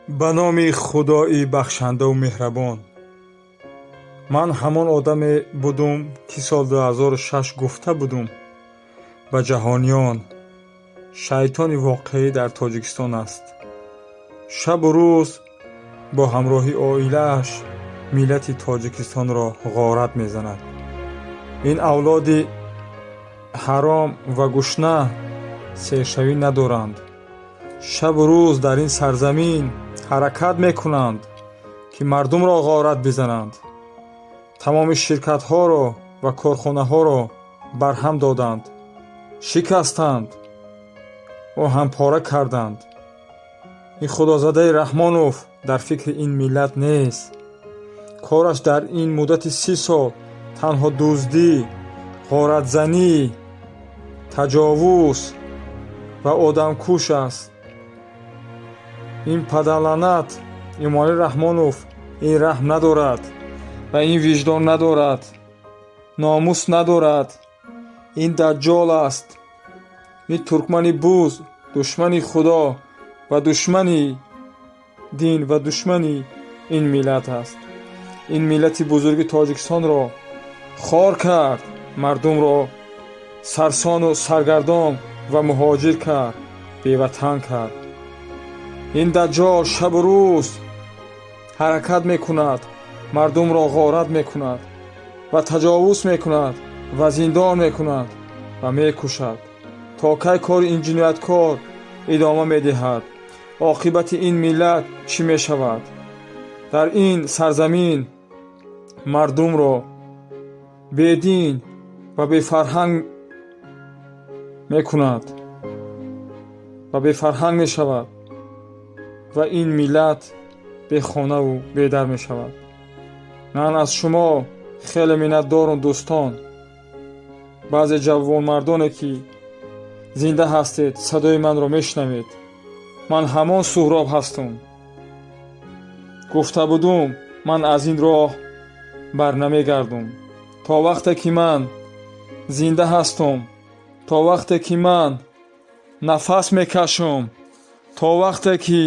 Ба номи Худои бахшандаву меҳрабон. Ман ҳамон одаме будум, ки соли 2006 гуфта будум ба ҷаҳониён: шайтони воқеӣ дар Тоҷикистон аст. Шабу рӯз бо ҳамроҳии оилааш миллати Тоҷикистонро ғорат мезанад. Ин авлоди ҳаром ва гушна сершавӣ надоранд. Шабу рӯз дар ин сарзамин ҳаракат мекунанд, ки мардумро ғорат бизананд. Тамоми ширкатҳоро ва корхонаҳоро барҳам доданд, шикастанд, оҳанпора карданд. Ин худозадаи Раҳмонов дар фикри ин миллат нест. Кораш дар ин муддати 30 сол танҳо дуздӣ, ғоратзанӣ, таҷовуз ва одамкуш аст. Ин падарлаънат Эмомалӣ Раҳмонов ин раҳм надорад ва ин виҷдон надорад, номус надорад. Ин даҷҷол аст. Ин туркмани буз, душмани Худо ва душмани дин ва душмани ин миллат аст. Ин миллати бузурги Тоҷикистонро хор кард, мардумро сарсону саргардон ва муҳоҷир кард, беватан кард. Ин даҷҷол шабу рӯз ҳаракат мекунад, мардумро ғорат мекунад ва таҷовуз мекунад ва зиндон мекунад ва мекушад. То кай кори ин ҷинояткор идома медиҳад? Оқибати ин миллат чӣ мешавад? Дар ин сарзамин мардумро бедин ва бефарҳанг мекунад ва бефарҳанг мешавад ва ин миллат бехонаву бедар мешавад. Ман аз шумо хеле миннатдорам, дӯстон. Баъзе ҷавонмардоне, ки зинда ҳастед, садои манро мешунавед. Ман ҳамон Суҳроб ҳастам. Гуфта будум, ман аз ин роҳ барнамегардум. То вақте ки ман зинда ҳастам, то вақте ки ман нафас мекашам, то вақте ки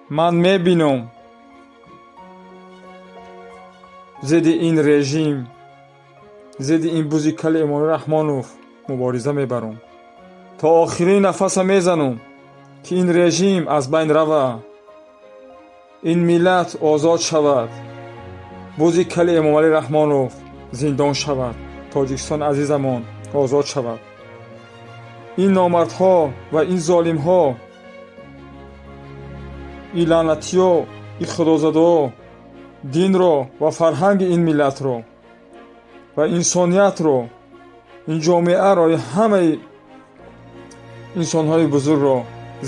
ман мебинам, зидди ин режим, зидди ин бузи кали Эмомалӣ Раҳмонов мубориза мебарам. То охирин нафаса мезанам, ки ин режим аз байн рава, ин миллат озод шавад, бузи кали Эмомалӣ Раҳмонов зиндон шавад, Тоҷикистони азизамон озод шавад. Ин номардҳо ва ин золимҳо, ин лаънатиё, ин худозадаҳо динро ва фарҳанги ин миллатро ва инсониятро, ин ҷомеаро, ҳамаи инсонҳои бузургро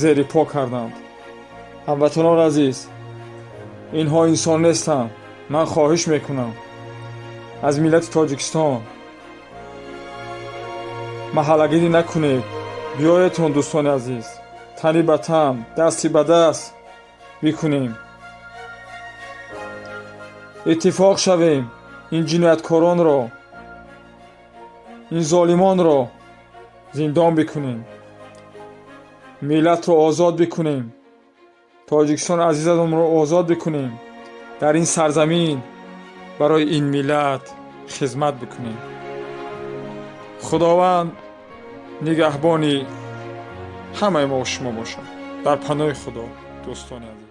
зери по карданд. Ҳамватанони азиз, инҳо инсон нестанд. Ман хоҳиш мекунам аз миллати Тоҷикистон: маҳаллагирӣ накунед. Биёедтон, дӯстони азиз, тани ба тан, дасти ба даст бикунем, иттифоқ шавем, ин ҷинояткоронро, ин золимонро зиндон бикунем, миллатро озод бикунем, Тоҷикистони азизамонро озод бикунем, дар ин сарзамин барои ин миллат хизмат бикунем. Худованд нигаҳбони ҳамаи мо шумо бошад. Дар паноҳи Худо, дӯстони азиз.